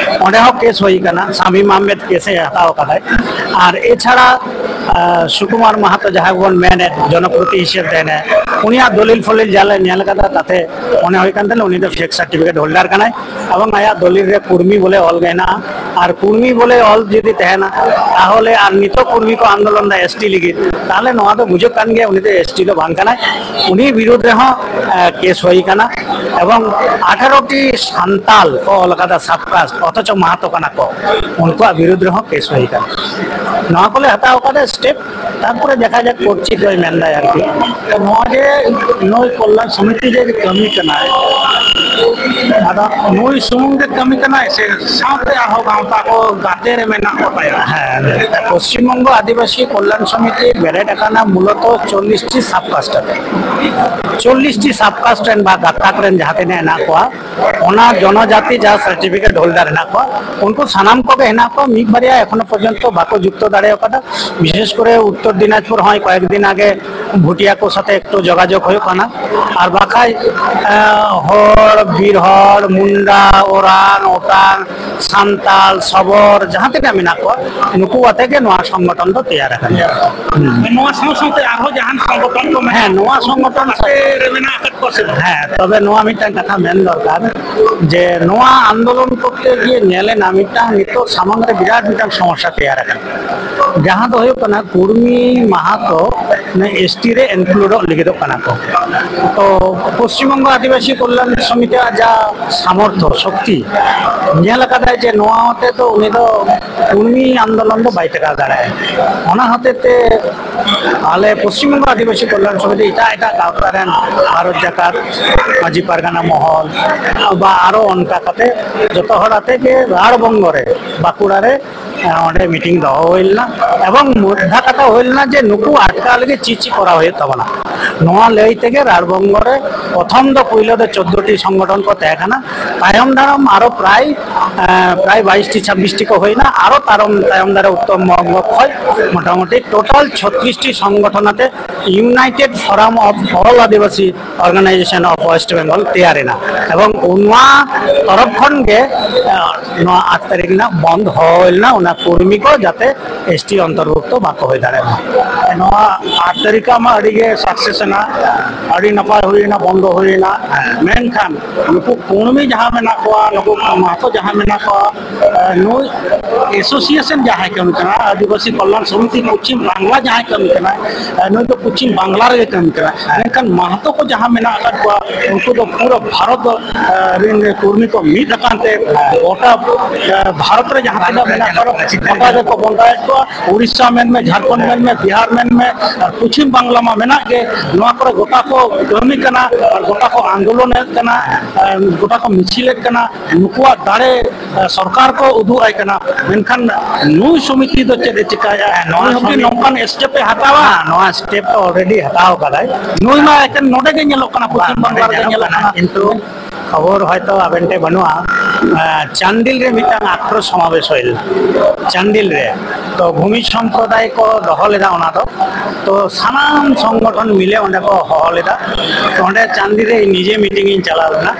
ᱚᱸᱰᱮ ᱦᱚᱸ ᱠᱮᱥ ᱦᱩᱭ ᱠᱟᱱᱟ, ᱥᱟᱢᱤᱢ ᱟᱦᱢᱮᱫ ᱠᱮᱥ ᱮ ᱦᱟᱛᱟᱣ ᱟᱠᱟᱫᱟᱭ᱾ ᱟᱨ ᱮᱪᱷᱟᱲᱟ, ᱟᱸ, ᱥᱩᱠᱩᱢᱟᱨ ᱢᱟᱦᱟᱛᱚ, ᱡᱟᱦᱟᱸᱭ ᱵᱚᱱ ᱢᱮᱱᱮᱫ ᱡᱚᱱᱚᱯᱨᱚᱛᱤᱱᱤᱫᱷᱤ ᱦᱤᱥᱟᱹᱵ ᱛᱮ ᱦᱮᱱᱟᱭᱟ, ᱩᱱᱤᱭᱟᱜ ᱫᱚᱞᱤᱞ ᱯᱷᱚᱞᱤᱞ ᱡᱟ ᱞᱮ ᱧᱮᱞ ᱠᱟᱫᱟ, ᱛᱟᱛᱮ ᱢᱚᱱᱮ ᱦᱩᱭ ᱠᱟᱱ ᱛᱟᱦᱮᱸ ᱩᱱᱤ ᱫᱚ ᱯᱷᱮᱠ ᱥᱟᱨᱴᱤᱯᱷᱤᱠᱮᱴ ᱦᱳᱞᱰᱟᱨ ᱠᱟᱱᱟᱭ᱾ ᱮᱵᱚᱝ ᱟᱭᱟᱜ ᱫᱚᱞᱤᱞ ᱨᱮ ᱠᱩᱨᱢᱤ ᱵᱚᱞᱮ ᱚᱞ ᱜᱮ ᱦᱮᱱᱟᱜᱼᱟ᱾ ᱟᱨ ᱠᱩᱨᱢᱤ ᱵᱚᱞᱮ ᱚᱞ ᱡᱩᱫᱤ ᱛᱟᱦᱮᱱᱟ, ᱛᱟᱦᱚᱞᱮ ᱟᱨ ᱱᱤᱛᱚᱜ ᱠᱩᱨᱢᱤ ᱠᱚ ᱟᱱᱫᱳᱞᱚᱱ ᱫᱟ ᱮᱥᱴᱤ ᱞᱟᱹᱜᱤᱫ, ᱛᱟᱦᱚᱞᱮ ᱱᱚᱣᱟ ᱫᱚ ᱵᱩᱡᱷᱟᱹᱜ ᱠᱟᱱ ᱜᱮᱭᱟ ᱩᱱᱤ ᱫᱚ ᱮᱥᱴᱤ ᱫᱚ ᱵᱟᱝ ᱠᱟᱱᱟᱭ᱾ ᱩᱱᱤ ᱵᱤᱨᱩᱫᱽ ᱨᱮᱦᱚᱸ, ᱮ, ᱠᱮᱥ ᱦᱩᱭ ᱠᱟᱱᱟ᱾ ᱮᱵᱚᱝ ᱟᱴᱷᱟᱨᱚ ᱴᱤ ᱥᱟᱱᱛᱟᱞ ᱠᱚ ᱚᱞ ᱠᱟᱫᱟ ᱥᱟᱵᱠᱟᱥᱴ, ᱚᱛᱷᱚᱪᱚ ᱢᱟᱦᱟᱛᱚ ᱠᱟᱱᱟ ᱠᱚ, ᱩᱱᱠᱩᱣᱟᱜ ᱵᱤᱨᱩᱫᱽ ᱨᱮᱦᱚᱸ ᱠᱮᱥ ᱦᱩᱭ ᱠᱟᱱᱟ᱾ ᱱᱚᱣᱟ ᱠᱚᱞᱮ ᱦᱟᱛᱟᱣ ᱠᱟᱫᱟ ᱥᱴᱮᱯ᱾ ᱛᱟᱨᱯᱚᱨᱮ ᱡᱟᱦᱟᱸ ᱡᱟ ᱠᱳᱨᱴ ᱪᱮᱫ ᱫᱚᱭ ᱢᱮᱱᱫᱟᱭ ᱟᱨᱠᱤ᱾ ᱱᱚᱣᱟ ᱡᱮ ᱱᱩᱭ ᱠᱚᱞᱞᱟᱱ ᱥᱚᱢᱤᱛᱤ ᱡᱮ ᱠᱟᱹᱢᱤ ᱠᱟᱱᱟᱭ, ᱟᱫᱚ ᱱᱩᱭ ᱥᱩᱢᱩᱝ ᱜᱮ ᱠᱟᱹᱢᱤ ᱠᱟᱱᱟᱭ ᱥᱮ ᱥᱟᱶᱛᱮ ᱟᱨᱦᱚᱸ ᱜᱟᱶᱛᱟ ᱠᱚ ᱜᱟᱛᱮ ᱨᱮ ᱢᱮᱱᱟᱜ ᱠᱚ ᱛᱟᱭᱟ? ᱦᱮᱸ, ᱯᱚᱥᱪᱤᱢ ᱵᱚᱝᱜᱚ ᱟᱹᱫᱤᱵᱟᱹᱥᱤ ᱠᱚᱞᱞᱟᱱ ᱥᱚᱢᱤᱛᱤ ᱵᱮᱨᱮᱫ ᱟᱠᱟᱱᱟ ᱢᱩᱞᱚᱛᱚ ᱪᱚᱞᱞᱤᱥ ᱴᱤ ᱥᱟᱵᱠᱟᱥᱴ ᱟᱛᱮ᱾ ᱪᱚᱞᱞᱤᱥ ᱴᱤ ᱥᱟᱵᱠᱟᱥᱴ ᱨᱮᱱ ᱵᱟ ᱜᱟᱛᱟᱠ ᱨᱮᱱ ᱡᱟᱦᱟᱸ ᱛᱤᱱᱟᱹᱜ ᱦᱮᱱᱟᱜ ᱠᱚᱣᱟ, ᱚᱱᱟ ᱡᱚᱱᱚᱡᱟᱛᱤ ᱡᱟᱦᱟᱸ ᱥᱟᱨᱴᱤᱯᱷᱤᱠᱮᱴ ᱦᱳᱞᱰᱟᱨ ᱦᱮᱱᱟᱜ ᱠᱚᱣᱟ, ᱩᱱᱠᱩ ᱥᱟᱱᱟᱢ ᱠᱚᱜᱮ ᱦᱮᱱᱟᱜ ᱠᱚᱣᱟ᱾ ᱢᱤᱫ ᱵᱟᱨᱭᱟ ᱮᱠᱷᱚᱱᱳ ᱯᱚᱨᱡᱚᱱᱛᱚ ᱵᱟᱠᱚ ᱡᱩᱠᱛᱚ ᱫᱟᱲᱮ ᱟᱠᱟᱫᱟ᱾ ᱵᱤᱥᱮᱥ ᱠᱚᱨᱮ ᱩᱛᱛᱚᱨ ᱫᱤᱱᱟᱡᱽᱯᱩᱨ, ᱦᱚᱸᱜᱼᱚᱭ ᱠᱚᱭᱮᱠ ᱫᱤᱱ ᱟᱜᱮ ᱵᱷᱩᱴᱤᱭᱟ ᱠᱚ ᱥᱟᱛᱮ ᱮᱠᱴᱩ ᱡᱳᱜᱟᱡᱳᱜᱽ ᱦᱩᱭᱩᱜ ᱠᱟᱱᱟ᱾ ᱟᱨ ᱵᱟᱠᱷᱟᱡ, ᱮᱸ, ᱦᱚᱲ, ᱵᱤᱨ ᱦᱚᱲ, ᱢᱩᱱᱰᱟ, ᱳᱨᱟᱝ, ᱳᱴᱟᱝ, ᱥᱟᱱᱛᱟᱞ, ᱥᱚᱵᱚᱨ, ᱡᱟᱦᱟᱸ ᱛᱤᱱᱟᱹᱜ ᱢᱮᱱᱟᱜ ᱠᱚᱣᱟ, ᱱᱩᱠᱩ ᱟᱛᱮ ᱜᱮ ᱱᱚᱣᱟ ᱥᱚᱝᱜᱚᱴᱷᱚᱱ ᱫᱚ ᱛᱮᱭᱟᱨ ᱟᱠᱟᱱᱟ᱾ ᱱᱚᱣᱟ ᱥᱟᱶ ᱥᱟᱶᱛᱮ ᱟᱨᱦᱚᱸ ᱡᱟᱦᱟᱱ ᱥᱚᱝᱜᱚᱴᱷᱚᱱ ᱠᱚ ᱢᱮᱱᱟᱜᱼᱟ? ᱦᱮᱸ, ᱱᱚᱣᱟ ᱥᱚᱝᱜᱚᱴᱷᱚᱱ ᱥᱟᱶ ᱨᱮ ᱢᱮᱱᱟᱜ ᱟᱠᱟᱫ ᱠᱚᱣᱟ ᱥᱮ ᱵᱟᱝ? ᱦᱮᱸ, ᱛᱚᱵᱮ ᱱᱚᱣᱟ ᱢᱤᱫᱴᱟᱝ ᱠᱟᱛᱷᱟ ᱢᱮᱱ ᱫᱚᱨᱠᱟᱨ ᱡᱮ ᱱᱚᱣᱟ ᱟᱱᱫᱳᱞᱚᱱ ᱠᱚᱨᱛᱮ ᱜᱤᱭᱮ ᱧᱮᱞ ᱮᱱᱟ ᱢᱤᱫᱴᱟᱝ ᱱᱤᱛᱚᱜ ᱥᱟᱢᱟᱝ ᱨᱮ ᱵᱤᱨᱟᱴ ᱢᱤᱫᱴᱟᱝ ᱥᱚᱢᱚᱥᱥᱟ ᱛᱮᱭᱟᱨ ᱟᱠᱟᱱᱟ, ᱡᱟᱦᱟᱸ ᱫᱚ ᱦᱩᱭᱩᱜ ᱠᱟᱱᱟ ᱠᱩᱲᱢᱤ ᱢᱟᱦᱟᱛᱚ ᱮᱥᱴᱤ ᱨᱮ ᱤᱱᱠᱞᱩᱰᱚᱜ ᱞᱟᱹᱜᱤᱫᱚᱜ ᱠᱟᱱᱟ ᱠᱚ᱾ ᱛᱚ ᱯᱚᱥᱪᱤᱢ ᱵᱚᱝᱜᱚ ᱟᱹᱫᱤᱵᱟᱹᱥᱤ ᱠᱚᱞᱭᱟᱱ ᱥᱚᱢᱤᱛᱤᱭᱟᱜ ᱡᱟ ᱥᱟᱢᱚᱨᱛᱷᱚ ᱥᱚᱠᱛᱤ ᱧᱮᱞ ᱟᱠᱟᱫ ᱞᱮᱫᱟ ᱡᱮ ᱱᱚᱣᱟ ᱦᱚᱛᱮ ᱫᱚ ᱩᱱᱤ ᱫᱚ ᱠᱩᱲᱢᱤ ᱟᱱᱫᱳᱞᱚᱱ ᱫᱚ ᱵᱟᱭ ᱴᱮᱠᱟᱣ ᱫᱟᱲᱮᱭᱟᱜᱼᱟ᱾ ᱚᱱᱟ ᱦᱚᱛᱮ ᱛᱮ ᱟᱞᱮ ᱯᱚᱥᱪᱤᱢ ᱵᱚᱝᱜᱚ ᱟᱹᱫᱤᱵᱟᱹᱥᱤ ᱠᱚᱞᱭᱟᱱ ᱥᱚᱢᱤᱛᱤ ᱮᱴᱟᱜ ᱮᱴᱟᱜ ᱜᱟᱶᱛᱟ ᱨᱮᱱ, ᱵᱷᱟᱨᱚᱛ ᱡᱟᱠᱟᱛ, ᱢᱟᱹᱡᱷᱤ ᱯᱟᱨᱜᱟᱱᱟ ᱢᱚᱦᱚᱞ ᱵᱟ ᱟᱨᱚ ᱚᱱᱠᱟ ᱠᱟᱛᱮ ᱡᱚᱛᱚ ᱦᱚᱲ ᱟᱛᱮ ᱜᱮ ᱨᱟᱲ ᱵᱚᱝᱜᱚ ᱨᱮ, ᱵᱟᱸᱠᱩᱲᱟ ᱨᱮ ᱚᱸᱰᱮ ᱢᱤᱴᱤᱝ ᱫᱚᱦᱚ ᱦᱩᱭ ᱞᱮᱱᱟ᱾ ᱮᱵᱚᱝ ᱢᱩᱫᱽᱫᱷᱟ ᱠᱟᱛᱷᱟ ᱦᱩᱭ ᱞᱮᱱᱟ ᱡᱮ ᱱᱩᱠᱩ ᱟᱴᱠᱟᱣ ᱞᱟᱹᱜᱤᱫ ᱪᱮᱫ ᱪᱮᱫ ᱠᱚᱨᱟᱣ ᱦᱩᱭᱩᱜ ᱛᱟᱵᱚᱱᱟ᱾ ᱱᱚᱣᱟ ᱞᱟᱹᱭ ᱛᱮᱜᱮ ᱨᱟᱲ ᱵᱚᱝᱜᱚ ᱨᱮ ᱯᱨᱚᱛᱷᱚᱢ ᱫᱚ, ᱯᱩᱭᱞᱩ ᱫᱚ ᱪᱳᱫᱽᱫᱳ ᱴᱤ ᱥᱚᱝᱜᱚᱴᱷᱚᱱ ᱠᱚ ᱛᱟᱦᱮᱸ ᱠᱟᱱᱟ᱾ ᱛᱟᱭᱚᱢ ᱫᱟᱨᱟᱢ ᱟᱨᱚ ᱯᱨᱟᱭ, ᱮᱸ, ᱯᱨᱟᱭ ᱵᱟᱭᱤᱥ ᱴᱤ ᱪᱷᱟᱵᱵᱤᱥ ᱴᱤ ᱠᱚ ᱦᱩᱭᱱᱟ᱾ ᱟᱨᱚ ᱛᱟᱭᱚᱢ, ᱛᱟᱭᱚᱢ ᱫᱟᱨᱟᱢ ᱩᱛᱛᱚᱨ ᱵᱚᱝᱜᱚ ᱠᱷᱚᱱ ᱢᱚᱴᱟᱢᱩᱴᱤ ᱴᱳᱴᱟᱞ ᱪᱷᱚᱛᱨᱤᱥ ᱴᱤ ᱥᱚᱝᱜᱚᱴᱷᱚᱱ ᱟᱛᱮ United Forum of All Adivasi Organization of West Bengal ᱛᱮᱭᱟᱨ ᱮᱱᱟ᱾ ᱮᱵᱚᱝ ᱱᱚᱣᱟ ᱛᱚᱨᱚᱯ ᱠᱷᱚᱱ ᱜᱮ, ᱮᱸ, ᱱᱚᱣᱟ ᱟᱴ ᱛᱟᱹᱨᱤᱠᱷ ᱨᱮᱱᱟᱜ ᱵᱚᱱᱫ ᱦᱚᱦᱚ ᱦᱩᱭ ᱞᱮᱱᱟ, ᱚᱱᱟ ᱠᱩᱲᱢᱤ ᱠᱚ ᱡᱟᱛᱮ ᱮᱥ ᱴᱤ ᱚᱱᱛᱚᱨᱵᱷᱩᱠᱛᱚ ᱵᱟᱠᱚ ᱦᱩᱭ ᱫᱟᱲᱮᱭᱟᱜ ᱢᱟ᱾ ᱱᱚᱣᱟ ᱟᱴ ᱛᱟᱹᱨᱤᱠᱷ ᱢᱟ ᱟᱹᱰᱤ ᱜᱮ ᱥᱟᱠᱥᱮᱥ ᱮᱱᱟ, ᱟᱹᱰᱤ ᱱᱟᱯᱟᱭ ᱦᱩᱭᱮᱱᱟ, ᱵᱚᱱᱫᱚ ᱦᱩᱭᱮᱱᱟ᱾ ᱢᱮᱱᱠᱷᱟᱱ ᱱᱩᱠᱩ ᱠᱩᱲᱢᱤ ᱡᱟᱦᱟᱸ ᱢᱮᱱᱟᱜ ᱠᱚᱣᱟ, ᱱᱩᱠᱩ ᱢᱟᱦᱟᱛᱚ ᱡᱟᱦᱟᱸ ᱢᱮᱱᱟᱜ ᱠᱚᱣᱟ, ᱱᱩᱭ ᱮᱥᱳᱥᱤᱭᱮᱥᱚᱱ ᱡᱟᱦᱟᱸᱭ ᱠᱟᱹᱢᱤ ᱠᱟᱱᱟ, ᱟᱹᱫᱤᱵᱟᱹᱥᱤ ᱠᱚᱞᱭᱟᱱ ᱥᱚᱢᱤᱛᱤ ᱯᱚᱪᱷᱤᱢ ᱵᱟᱝᱞᱟ ᱡᱟᱦᱟᱸᱭ ᱠᱟᱹᱢᱤ ᱠᱟᱱᱟ, ᱱᱩᱭ ᱫᱚ ᱯᱚᱪᱷᱤᱢ ᱵᱟᱝᱞᱟ ᱨᱮᱜᱮ ᱠᱟᱹᱢᱤ ᱠᱟᱱᱟ᱾ ᱢᱮᱱᱠᱷᱟᱱ ᱢᱟᱦᱟᱛᱚ ᱠᱚ ᱡᱟᱦᱟᱸ ᱢᱮᱱᱟᱜ ᱟᱠᱟᱫ ᱠᱚᱣᱟ, ᱩᱱᱠᱩ ᱫᱚ ᱯᱩᱨᱟᱹ ᱵᱷᱟᱨᱚᱛ ᱨᱮᱱ ᱠᱩᱲᱢᱤ ᱠᱚ ᱢᱤᱫ ᱟᱠᱟᱱ ᱛᱮ ᱜᱚᱴᱟ ᱵᱷᱟᱨᱚᱛ ᱨᱮ ᱡᱟᱦᱟᱸ ᱛᱤᱱᱟᱹᱜ ᱢᱮᱱᱟᱜ ᱠᱚᱣᱟ, ᱜᱚᱴᱟ ᱜᱮᱠᱚ ᱵᱚᱸᱜᱟᱭᱮᱫ ᱠᱚᱣᱟ᱾ ᱩᱲᱤᱥᱥᱟ ᱢᱮᱱᱢᱮ, ᱡᱷᱟᱲᱠᱷᱚᱸᱰ ᱢᱮᱱᱢᱮ, ᱵᱤᱦᱟᱨ ᱢᱮᱱᱢᱮ, ᱟᱨ ᱯᱚᱪᱷᱤᱢ ᱵᱟᱝᱞᱟ ᱢᱟ ᱢᱮᱱᱟᱜ ᱜᱮ᱾ ᱱᱚᱣᱟ ᱠᱚᱨᱮ ᱜᱚᱴᱟ ᱠᱚ ᱠᱟᱹᱢᱤ ᱠᱟᱱᱟ ᱟᱨ ᱜᱚᱴᱟ ᱠᱚ ᱟᱱᱫᱳᱞᱚᱱᱮᱫ ᱠᱟᱱᱟ, ᱟᱨ ᱜᱚᱴᱟ ᱠᱚ ᱢᱤᱪᱷᱤᱞᱮᱫ ᱠᱟᱱᱟ᱾ ᱱᱩᱠᱩᱣᱟᱜ ᱫᱟᱲᱮ, ᱟᱨ ᱥᱚᱨᱠᱟᱨ ᱠᱚ ᱩᱫᱩᱜ ᱟᱭ ᱠᱟᱱᱟ᱾ ᱢᱮᱱᱠᱷᱟᱱ ᱱᱩᱭ ᱥᱚᱢᱤᱛᱤ ᱫᱚ ᱪᱮᱫ ᱮ ᱪᱤᱠᱟᱭᱟ? ᱱᱚᱣᱟ ᱱᱩᱭ ᱦᱚᱸ ᱠᱤ ᱥᱚᱢᱤᱛᱤ ᱱᱚᱝᱠᱟᱱ ᱥᱴᱮᱯ ᱮ ᱦᱟᱛᱟᱣᱟ? ᱦᱮᱸ, ᱱᱚᱣᱟ ᱥᱴᱮᱯ ᱫᱚ ᱚᱞᱨᱮᱰᱤ ᱦᱟᱛᱟᱣ ᱠᱟᱫᱟᱭ᱾ ᱱᱩᱭ ᱢᱟ ᱮᱠᱮᱱ ᱱᱚᱰᱮ ᱜᱮ ᱧᱮᱞᱚᱜ ᱠᱟᱱᱟ, ᱯᱚᱪᱷᱤᱢ ᱵᱟᱝ, ᱵᱟᱝᱞᱟ ᱨᱮᱜᱮ ᱧᱮᱞᱚᱜ ᱠᱟᱱᱟ᱾ ᱠᱤᱱᱛᱩ ᱠᱷᱚᱵᱚᱨ ᱦᱚᱭᱛᱚ ᱟᱵᱮᱱ ᱴᱷᱮᱱ ᱵᱟᱹᱱᱩᱜᱼᱟ, ᱟᱸ, ᱪᱟᱱᱰᱤᱞ ᱨᱮ ᱢᱤᱫᱴᱟᱝ ᱟᱠᱨᱳᱥ ᱥᱚᱢᱟᱵᱮᱥ ᱦᱩᱭ ᱞᱮᱱᱟ, ᱪᱟᱱᱰᱤᱞ ᱨᱮ᱾ ᱛᱚ ᱵᱷᱩᱢᱤ ᱥᱚᱢᱯᱨᱚᱫᱟᱭ ᱠᱚ ᱫᱚᱦᱚ ᱞᱮᱫᱟ ᱚᱱᱟ ᱫᱚ᱾ ᱛᱚ ᱥᱟᱱᱟᱢ ᱥᱚᱝᱜᱚᱴᱷᱚᱱ ᱢᱤᱞᱮ ᱚᱸᱰᱮ ᱠᱚ ᱦᱚᱦᱚ ᱞᱮᱫᱟ᱾ ᱚᱸᱰᱮ ᱪᱟᱱᱰᱤᱞ ᱨᱮ ᱤᱧ ᱱᱤᱡᱮ ᱢᱤᱴᱤᱝ ᱤᱧ ᱪᱟᱞᱟᱣ ᱞᱮᱱᱟ,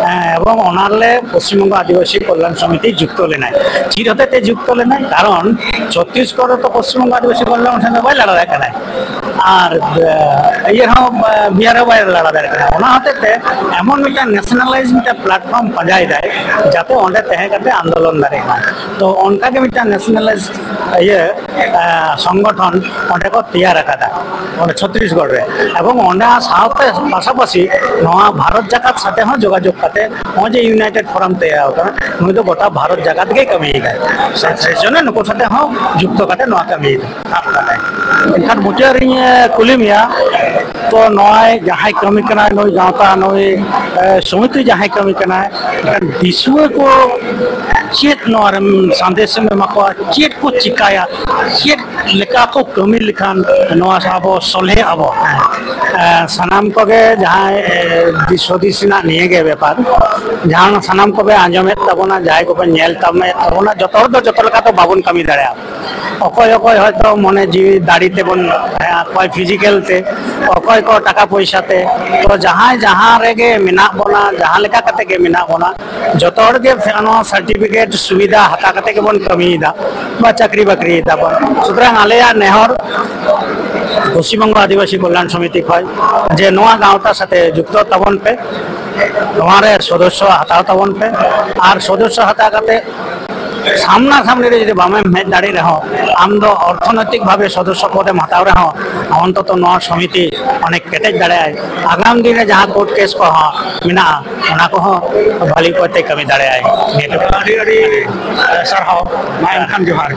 ᱮᱸ, ᱮᱵᱚᱝ ᱚᱱᱟ ᱨᱮᱞᱮ ᱯᱚᱥᱪᱤᱢ ᱵᱚᱝᱜᱚ ᱟᱹᱫᱤᱵᱟᱹᱥᱤ ᱠᱚᱞᱭᱟᱱ ᱥᱚᱢᱤᱛᱤ ᱡᱩᱠᱛᱚ ᱞᱮᱱᱟᱭ᱾ ᱪᱮᱫ ᱦᱚᱛᱮᱡ ᱛᱮ ᱡᱩᱠᱛᱚ ᱞᱮᱱᱟᱭ? ᱠᱟᱨᱚᱱ ᱪᱷᱚᱛᱛᱤᱥᱜᱚᱲ ᱨᱮ ᱛᱚ ᱯᱚᱥᱪᱤᱢ ᱵᱚᱝᱜᱚ ᱟᱹᱫᱤᱵᱟᱹᱥᱤ ᱠᱚᱞᱭᱟᱱ ᱥᱚᱢᱤᱛᱤ ᱵᱟᱭ ᱞᱟᱲᱟᱣ ᱫᱟᱲᱮᱭᱟᱜ ᱠᱟᱱᱟᱭ᱾ ᱟᱨ ᱤᱭᱟᱹ ᱦᱚᱸ ᱵᱤᱦᱟᱨ ᱦᱚᱸ ᱵᱟᱭ ᱞᱟᱲᱟ ᱫᱟᱲᱮᱭᱟᱜ ᱠᱟᱱᱟ᱾ ᱚᱱᱟ ᱦᱚᱛᱮᱡ ᱛᱮ ᱮᱢᱚᱱ ᱢᱤᱫᱴᱟᱝ ᱱᱮᱥᱱᱟᱞᱟᱭᱤᱡᱽ ᱢᱤᱫᱴᱟᱝ ᱯᱞᱟᱴᱯᱷᱚᱨᱢ ᱯᱟᱸᱡᱟᱭᱮᱫᱟᱭ, ᱡᱟᱛᱮ ᱚᱸᱰᱮ ᱛᱟᱦᱮᱸ ᱠᱟᱛᱮ ᱟᱱᱫᱳᱞᱚᱱ ᱫᱟᱲᱮᱭᱟᱜ ᱢᱟ᱾ ᱛᱚ ᱚᱱᱠᱟ ᱜᱮ ᱢᱤᱫᱴᱟᱝ ᱱᱮᱥᱱᱟᱞᱟᱭᱤᱡᱽ ᱤᱭᱟᱹ ᱥᱚᱝᱜᱚᱴᱷᱚᱱ ᱚᱸᱰᱮ ᱠᱚ ᱛᱮᱭᱟᱨ ᱟᱠᱟᱫᱟ, ᱚᱸᱰᱮ ᱪᱷᱚᱛᱨᱤᱥᱜᱚᱲ ᱨᱮ᱾ ᱮᱵᱚᱝ ᱚᱸᱰᱮ ᱥᱟᱶᱛᱮ ᱯᱟᱥᱟᱯᱟᱥᱤ ᱱᱚᱣᱟ ᱵᱷᱟᱨᱚᱛ ᱡᱟᱠᱟᱛ ᱥᱟᱛᱮ ᱦᱚᱸ ᱡᱳᱜᱟᱡᱳᱜᱽ ᱠᱟᱛᱮ ᱱᱚᱜᱼᱚᱭ ᱡᱮ ᱤᱭᱩᱱᱟᱭᱴᱮᱰ ᱯᱷᱳᱨᱟᱢ ᱛᱮᱭᱟᱨ ᱟᱠᱟᱱᱟ, ᱱᱩᱭ ᱫᱚ ᱜᱚᱴᱟ ᱵᱷᱟᱨᱚᱛ ᱡᱟᱠᱟᱛ ᱜᱮᱭ ᱠᱟᱹᱢᱤᱭᱮᱫᱟᱭ᱾ ᱥᱮ ᱥᱮᱡᱚᱱᱱᱚ ᱱᱩᱠᱩ ᱥᱟᱛᱮ ᱦᱚᱸ ᱡᱩᱠᱛᱚ ᱠᱟᱛᱮ ᱱᱚᱣᱟ ᱠᱟᱹᱢᱤᱭᱮᱫᱟᱭ᱾ ᱮᱱᱠᱷᱟᱱ ᱢᱩᱪᱟᱹᱫ ᱨᱤᱧ ᱠᱩᱞᱤ ᱢᱮᱭᱟ, ᱛᱚ ᱱᱚᱜᱼᱚᱭ ᱡᱟᱦᱟᱸᱭ ᱠᱟᱹᱢᱤ ᱠᱟᱱᱟᱭ ᱱᱩᱭ ᱜᱟᱶᱛᱟ, ᱱᱩᱭ ᱥᱚᱢᱤᱛᱤ ᱡᱟᱦᱟᱸᱭ ᱠᱟᱹᱢᱤ ᱠᱟᱱᱟᱭ, ᱮᱱᱠᱷᱟᱱ ᱫᱤᱥᱩᱣᱟᱹ ᱠᱚ ᱪᱮᱫ ᱱᱚᱣᱟ ᱨᱮ ᱥᱟᱸᱫᱮᱥ ᱮᱢ ᱮᱢᱟ ᱠᱚᱣᱟ? ᱪᱮᱫ ᱠᱚ ᱪᱤᱠᱟᱭᱟ? ᱪᱮᱫ ᱞᱮᱠᱟ ᱠᱚ ᱠᱟᱹᱢᱤ ᱞᱮᱠᱷᱟᱱ ᱱᱚᱣᱟ ᱟᱵᱚ ᱥᱚᱞᱦᱮ ᱟᱵᱚ? ᱥᱟᱱᱟᱢ ᱠᱚᱜᱮ ᱡᱟᱦᱟᱸᱭ ᱫᱤᱥ ᱦᱩᱫᱤᱥ ᱨᱮᱱᱟᱜ ᱱᱤᱭᱟᱹ ᱜᱮ ᱵᱮᱯᱟᱨ, ᱡᱟᱦᱟᱸ ᱥᱟᱱᱟᱢ ᱠᱚᱯᱮ ᱟᱸᱡᱚᱢᱮᱫ ᱛᱟᱵᱚᱱᱟ, ᱡᱟᱦᱟᱸᱭ ᱠᱚᱯᱮ ᱧᱮᱞ ᱛᱟᱵᱚᱱᱟ, ᱡᱚᱛᱚ ᱦᱚᱲ ᱫᱚ ᱡᱚᱛᱚ ᱞᱮᱠᱟ ᱫᱚ ᱵᱟᱵᱚᱱ ᱠᱟᱹᱢᱤ ᱫᱟᱲᱮᱭᱟᱜᱼᱟ᱾ ᱚᱠᱚᱭ ᱚᱠᱚᱭ ᱦᱚᱭᱛᱚ ᱢᱚᱱᱮ ᱡᱤᱣᱤ ᱫᱟᱲᱮ ᱛᱮᱵᱚᱱ ᱛᱟᱦᱮᱸᱜᱼᱟ, ᱚᱠᱚᱭ ᱯᱷᱤᱡᱤᱠᱮᱞ ᱛᱮ, ᱚᱠᱚᱭ ᱠᱚ ᱴᱟᱠᱟ ᱯᱚᱭᱥᱟ ᱛᱮ᱾ ᱛᱚ ᱡᱟᱦᱟᱸᱭ ᱡᱟᱦᱟᱸ ᱨᱮᱜᱮ ᱢᱮᱱᱟᱜ ᱵᱚᱱᱟ, ᱡᱟᱦᱟᱸ ᱞᱮᱠᱟ ᱠᱟᱛᱮ ᱜᱮ ᱢᱮᱱᱟᱜ ᱵᱚᱱᱟ, ᱡᱚᱛᱚ ᱦᱚᱲ ᱜᱮ ᱱᱚᱣᱟ ᱥᱟᱨᱴᱤᱯᱷᱤᱠᱮᱴ ᱥᱩᱵᱤᱫᱷᱟ ᱦᱟᱛᱟᱣ ᱠᱟᱛᱮ ᱜᱮᱵᱚᱱ ᱠᱟᱹᱢᱤᱭᱮᱫᱟ ᱵᱟ ᱪᱟᱹᱠᱨᱤ ᱵᱟᱹᱠᱨᱤᱭᱮᱫᱟ ᱵᱚᱱ᱾ ᱥᱩᱛᱚᱨᱟᱝ ᱟᱞᱮᱭᱟᱜ ᱱᱮᱦᱚᱨ ᱯᱚᱥᱪᱤᱢ ᱵᱚᱝᱜᱚ ᱟᱹᱫᱤᱵᱟᱹᱥᱤ ᱠᱚᱞᱭᱟᱱ ᱥᱚᱢᱤᱛᱤ ᱠᱷᱚᱱ ᱡᱮ ᱱᱚᱣᱟ ᱜᱟᱶᱛᱟ ᱥᱟᱛᱮ ᱡᱩᱠᱛᱚ ᱛᱟᱵᱚᱱ ᱯᱮ, ᱱᱚᱣᱟ ᱨᱮ ᱥᱚᱫᱚᱥᱥᱚ ᱦᱟᱛᱟᱣ ᱛᱟᱵᱚᱱ ᱯᱮ᱾ ᱟᱨ ᱥᱚᱫᱚᱥᱥᱚ ᱦᱟᱛᱟᱣ ᱠᱟᱛᱮ ᱥᱟᱢᱱᱟ ᱥᱟᱢᱱᱤ ᱨᱮ ᱡᱩᱫᱤ ᱵᱟᱢ ᱦᱮᱡ ᱫᱟᱲᱮᱭᱟᱜ ᱨᱮᱦᱚᱸ, ᱟᱢ ᱫᱚ ᱚᱨᱛᱷᱚᱱᱳᱭᱛᱤᱠ ᱵᱷᱟᱵᱮ ᱥᱚᱫᱚᱥᱥᱚ ᱯᱚᱫᱮᱢ ᱦᱟᱛᱟᱣ ᱨᱮᱦᱚᱸ, ᱚᱱᱛᱚᱛᱚ ᱱᱚᱣᱟ ᱥᱚᱢᱤᱛᱤ ᱚᱱᱮᱠ ᱠᱮᱴᱮᱡ ᱫᱟᱲᱮᱭᱟᱜᱼᱟᱭ᱾ ᱟᱜᱟᱢ ᱫᱤᱱ ᱨᱮ ᱡᱟᱦᱟᱸ ᱠᱳᱨᱴ ᱠᱮᱥ ᱠᱚᱦᱚᱸ ᱢᱮᱱᱟᱜᱼᱟ, ᱚᱱᱟ ᱠᱚᱦᱚᱸ ᱵᱷᱟᱹᱞᱤ ᱚᱠᱚᱡ ᱛᱮ ᱠᱟᱹᱢᱤ ᱫᱟᱲᱮᱭᱟᱜᱼᱟᱭ᱾ ᱟᱹᱰᱤ ᱟᱹᱰᱤ ᱥᱟᱨᱦᱟᱣ᱾ ᱢᱟ ᱮᱱᱠᱷᱟᱱ ᱡᱚᱦᱟᱨ᱾